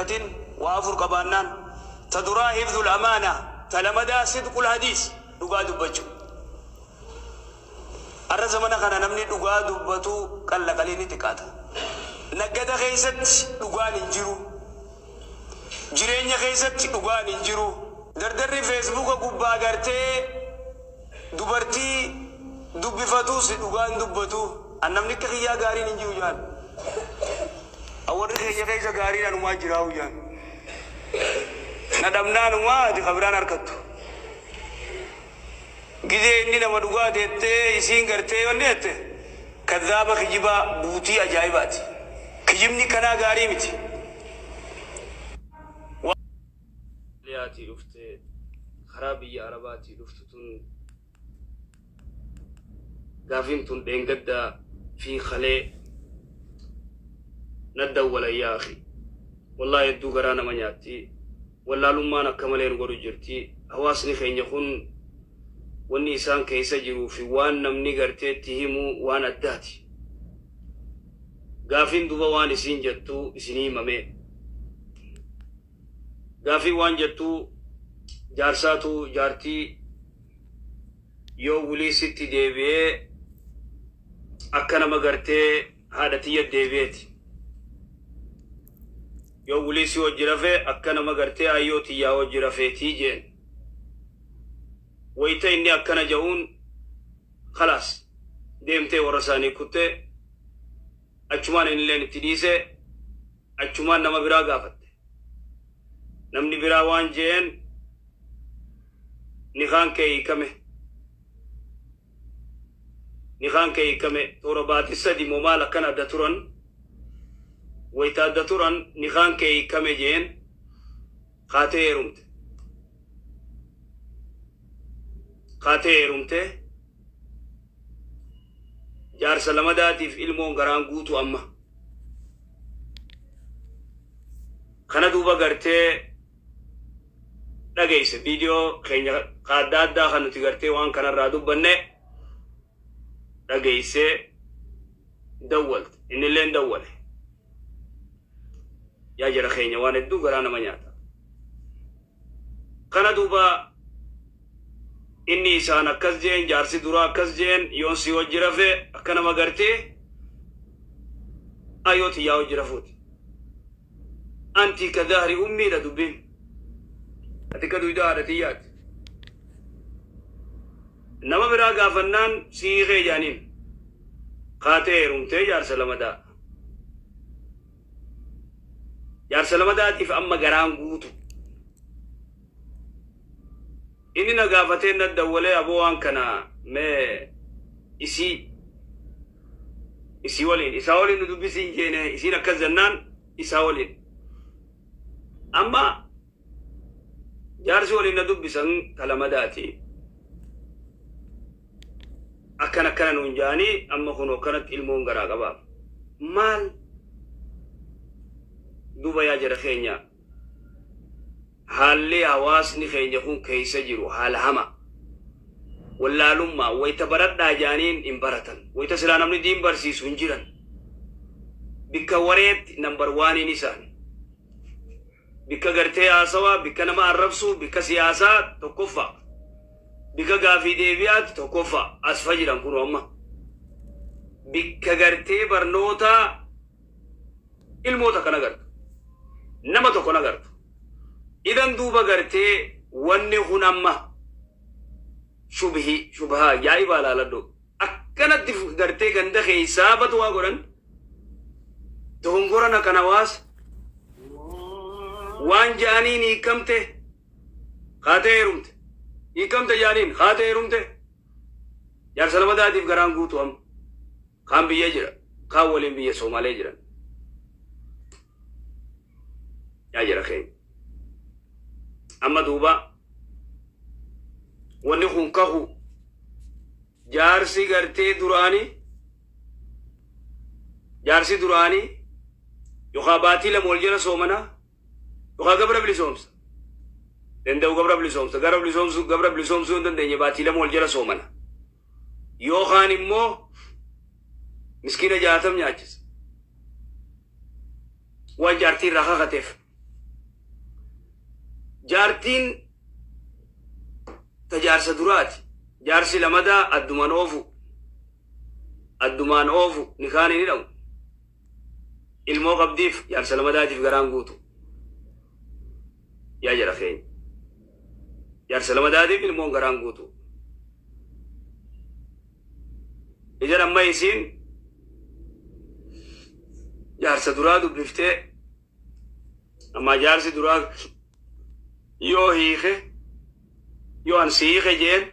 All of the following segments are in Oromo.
rakkatin waa afur qabaannaan. Ta duraa hifdul amaana, ta lamadaa sidqul hadiis, dhugaa dubbachuu. Arra zamana kana namni dhugaa dubbatu qalla qalii ni xiqqaata. Naggada keessatti dhugaan hin jiru. Jireenya keessatti dhugaan hin jiru. Dardarri Feesbuuka gubbaa gartee dubartii dubbifatus dhugaan dubbatu. An namni akka kiyyaa gaariin hin jiru jaan. An warri keenya keessa gaariin anumaa jiraa'u jaan. Na dhabnaanumaa ati ka biraan harkattu. Gizee inni nama dhugaa teettee isiin gartee wanni jette kadhaaba kijibaa buutii ajaa'ibaati. Kijibni kanaa gaarii miti. Liyaatii dhufte karaa biyya Arabaatii dhuftu tun gaafiin tun dheengadda fi kalee na dawwalan yaa akhi. Wallahi hedduu garaa nama nyaatti. Wallaalummaan akka malee nu godhu jirti. Hawaasni keenya kun wanni isaan keessa jiruu fi waan namni gartee itti himu waan addaati. Gaafiin duba waan isiin jettu isinii himame. Gaafiin waan jettu jaarsaatu jaartii yoo wulii sitti deebi'ee akka nama gartee haadha tiyya deebi'eeti. Yoo wulii si wajji rafe akka nama gartee ayyoo tiyyaa wajji rafeetii jeen. Wayta inni akkana ja'uun khalaas deemtee warra isaanii kutte, achumaan innilleen itti dhiise, achumaan nama biraa gaafatte. Namni biraa waan je'een nikaan kee hiikame. Nikaan kee hiikame toora baatii 3 moo maal akkana adda turan. Wayta adda turan nikaan kee hiikame je'een, kaatee heerumte. Kaatee heerumte jaarsa lamadaatiif ilmoon garaan guutu amma. Kana duuba gartee dhageesse viidiyoo keenya ka adda addaa kan nuti gartee waan kanarraa dubbanne dhageessee dawwalte, innilleen dawwale. Yaa jara keenya, waan hedduu garaa nama nyaata. Kana duuba inni isaan akkas jeen, jaarsi duraa akkas jeen, yoon si wajji rafe akka nama gartee ayyoo tiyyaa wajji rafuuti. Anti ka dahri ummiidha dubbiin. Ati ka duyda haadha tiyyaati. Nama biraa gaafannaan si hiikee jaaniin. Kaatee heerumtee jaarsa lamadaa. Jaarsa lamadaatiif amma garaan guutu. Inni na gaafatee na dawwalee, aboo waan kana mee isii waliin isaa waliin nu dubbisiin jeene, isiin akkas jennaan isaa waliin. Amma jaarsi waliin na dubbisan ka lamadaati. Akkana akkana nuun jaanii, amma kunoo akkanatti ilmoon garaa qabaaf. Maal duuba yaa jara keenya, haalli hawaasni keenya kun keessa jiru haala hama. Wallaalummaa wayta baradhaa jaaniin hin baratan. Wayta silaa namni diin barsiisu hin jiran. Bikka wareetti number oneiin isaani. Bikka gartee haasawaa, bikka nama arrabsuu, bikka siyaasaa tokkoffaa. Bikka gaafii deebi'aatti tokkoffaa asfa jiran kun amma. Bikka gartee barnootaa ilmoota kan agartu. Nama tokko agartu. Idan duuba gartee wanni kun amma shubhi shubhaa ajaa'ibaa laaladhu. Akkanatti gartee ganda keessaa batu waa godhan. Dogongora naqan hawaasa. Waan ja'aniin hiikamte kaatee heerumte. Hiikamte jaaniin kaatee heerumte. Jaarsa lamadaatiif garaan guutu amma. Kaan biyya jira. Kaan waliin biyya Soomalee jiran. Yaa jara keenya. Amma duuba wanni kun kahu jaarsi gartee duraanii, jaarsi duraanii yookaan baatii 2 wal jala soomanaa yookaan gabra bilisoomsa. Danda'u gabra bilisoomsa. Gara bilisoomsuu, gabra bilisoomsuu hin dandeenye, baatii 2 wal jala soomana. Yookaan immoo miskiina 60 nyaachisa. Waan jaartii irraa kakateef. Jaartiin tajaarsa duraati. Jaarsi lamadaa addumaan oofu. Addumaan oofu nikaan hin hidhamu. Ilmoo qabdiif jaarsa lamadaatiif garaan guutu. Yaa jara keenya. Jaarsa lamadaatiif ilmoon garaan guutu. Ijan amma isiin jaarsa duraa dubbiftee amma jaarsi duraa yoo hiike yoo an siike jeen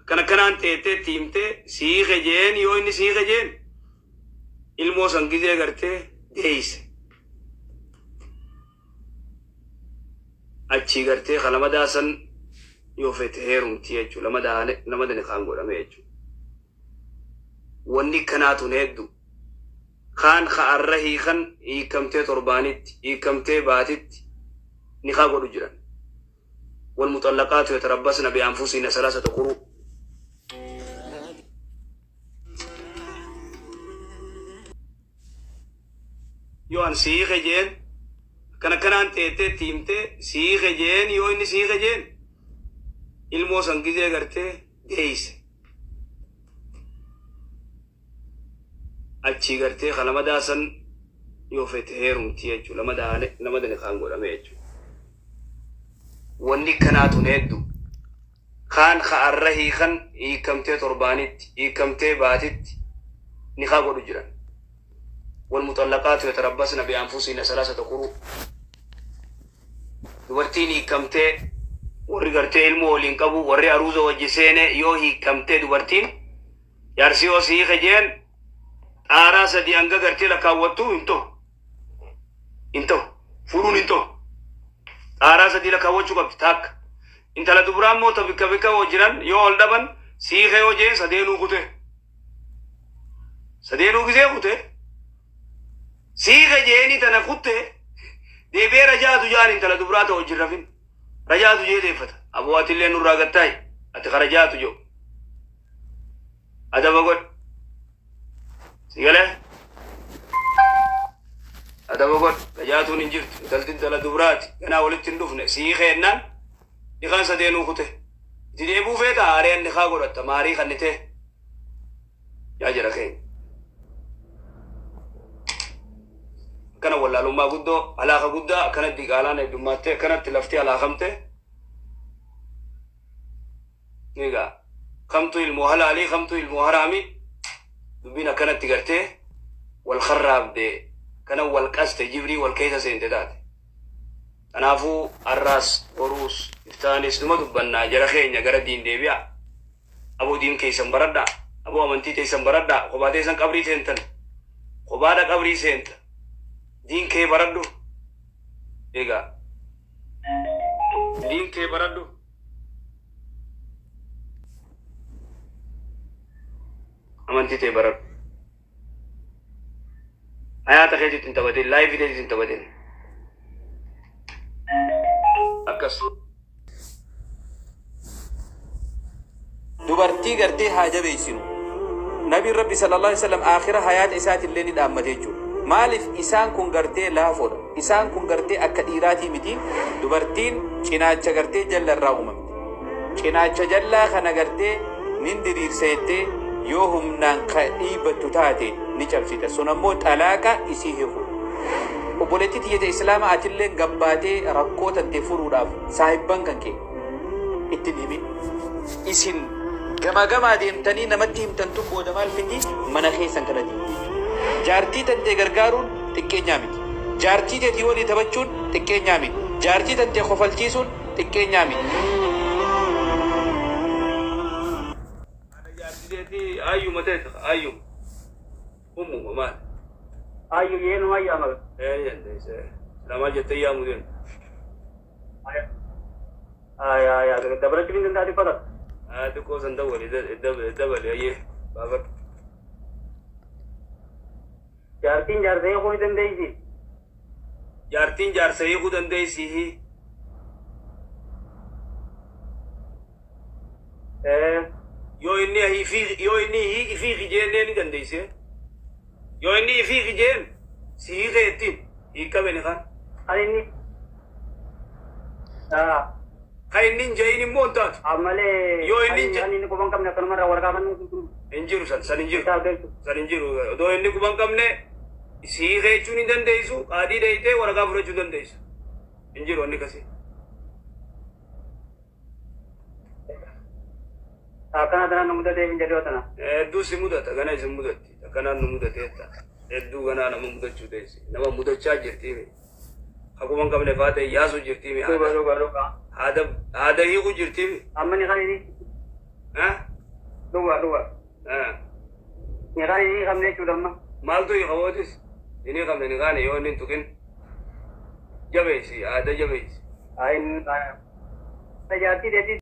akkana akkanaan teettee tiimtee siike jeen yoo inni siike jeen ilmoo san gizee gartee deeyse. Achii gartee ka lamadaa san yoo fete heerumti jechuudha. Lamada nikaan godhame jechuudha. Wanni kanaatun hedduu. Kaan ka'arra hiikan hiikamtee torbaanitti hiikamtee baatitti nikaa godhu jiran. والمطلقات يتربصن بأنفسهن 3 قروء. Yoo an siike jeen akkana akkanaan teettee tiimtee siike jeen yoo inni siike jeen ilmoo san gizee gartee deeyse. Achii gartee ka lamadaa san yoo fete heerumti jechuudha. Lamada nikaan godhame jechuudha. Wanni kanaatun hedduu. Kaan ka'arra hiikan hiikamtee torbaanitti hiikamtee baatitti nikaa godhu jiran. والمطلقات يتربصن بأنفسهن 3 قروء. Dubartiin hiikamtee warri gartee ilmoo waliin qabu warri aruuza wajji seene yoo hiikamtee dubartiin jaarsi yoo siike jeen xaaraa 3 hanga gartee lakkaawwattu hin ta'u. Hin ta'u. Fuudhuun hin ta'u. Xaaraa 3 lakkaawwachuu qabdi takka. Intala dubaraa immoo ta bikka bikka hoo jiran yoo ol dhaban siike yoo jeen sadeenuu kute. Sadeenuu gisee kute. Siike jeeni tana kutte deebi'ee rajaatu jaan intala dubaraa ta'u hojii rafin. Rajaatu jee deeffata. Aboo ati illee nurraa gattaayi. Ati ka rajaatu jiru. Adaba godhi. Si galee? Adaba godhi. Rajaatuun hin jirtu. Intalti intala dubaraati. Ganaa walitti hin dhufne. Siike jennaan nikaan sadeenuu kute. Itti deebuu feeta haareen nikaa godhatta. Maarii kannitee. Yaa jara keenya. Akkana wallaalummaa guddoo alaaka guddaa akkanatti diqaalaan heddummattee akkanatti lafti alaakamte. Egaa kamtu ilmoo halaalii kamtu ilmoo haraami dubbiin akkanatti gartee wal kharraabde kana wal qaste jibrii wal keessa seente taate. Kanaafuu har'aas boruus iftaanis numa dubbannaa jara keenya gara diin deebi'a. Aboo diin keessan baradhaa. Aboo amantii teessan baradhaa. Kophaa teessan qabrii seentan. Kophaadha qabrii seenta. Diin kee baradhu. Egaa diin kee baradhu. Amantii tee baradhu. Hayaata keetitti hin taphatin, laayifii keetitti hin taphatin. Akkas. Dubartii gartee haa jabeessinu. Nabiin Rabbi sallallahu alaihi wasallam aakhira hayaata isaatillee ni dhaammate jechuudha. Maaliif isaan kun gartee laafoodha. Isaan kun gartee akka dhiiraatii miti. Dubartiin cinaacha gartee jallarraa uumamte. Cinaacha jallaa kana gartee nin diriirsa jettee yoo humnaan ka dhiibattu taate ni cabsita. Sun ammoo xalaaqa isii hiiku. Obboleettii tiyyata Islaamaa atillee gabbaatee rakkoo tante furuudhaaf saahibban kan kee ittiin himin. Isin gama gamaa deemtanii namatti himtan tun booda maal fidi mana keessan kana diigdi jechuudha. Jaartii tantee gargaaruun xiqqeenyaa miti. Jaartii teetii walii taphachuun xiqqeenyaa miti. Jaartii tantee kofalchiisuun xiqqeenyaa miti. Jaartii teetii ayyuma teeta ayyuma. Ummuma maal? Ayyu yeenuma ayyaama. Lama jettee yaamu deemu. Aya dabalachuu hin danda'ati fata. Xiqqoo san dabali dabali ayyee baafadhu. Jaartiin jaarsa hiikuu ni dandeessi. Jaartiin jaarsa hiikuu dandeessi. Yoo inni ifii kijeenee ni dandeesse. Yoo inni ifii kijeen si hiikee ittiin hiikame ni kan. Ani inni Kan inni hin jahin immoo hin taatu. Ammalee. Yoo inni hin Kan inni quban qabne akkanumarraa waraqaa kan Hin jiru san san hin jiru. Kitaaba jechuudha. San hin jiru. Odoo inni quban qabne sii jechuun hin dandeessu, qaadii dheeyitee waraqaa fudhachuu dandeessu. Hin jiru wanni akkasii. Akkana tanaan nu mudatee hin jedhee tana. Hedduu si mudata, gana isin mudatti. Akkanaan nu mudateetta. Hedduu ganaa nama mudachuu teessi. Nama mudachaa jirti. Akkuma hin qabne faa ta'e yaasuu jirti. Dhuga dhuga dhuga. Haada haada hiikuu jirti. Amma ni kan inni dhuga dhuga. Ni kan inni qabne jechuudha amma. Maaltu hiikawootis? Inni qabne ni kaane yoo inni hin tuqin. Jabeessi, haada jabeessi. Ayin. Jaartii deetii.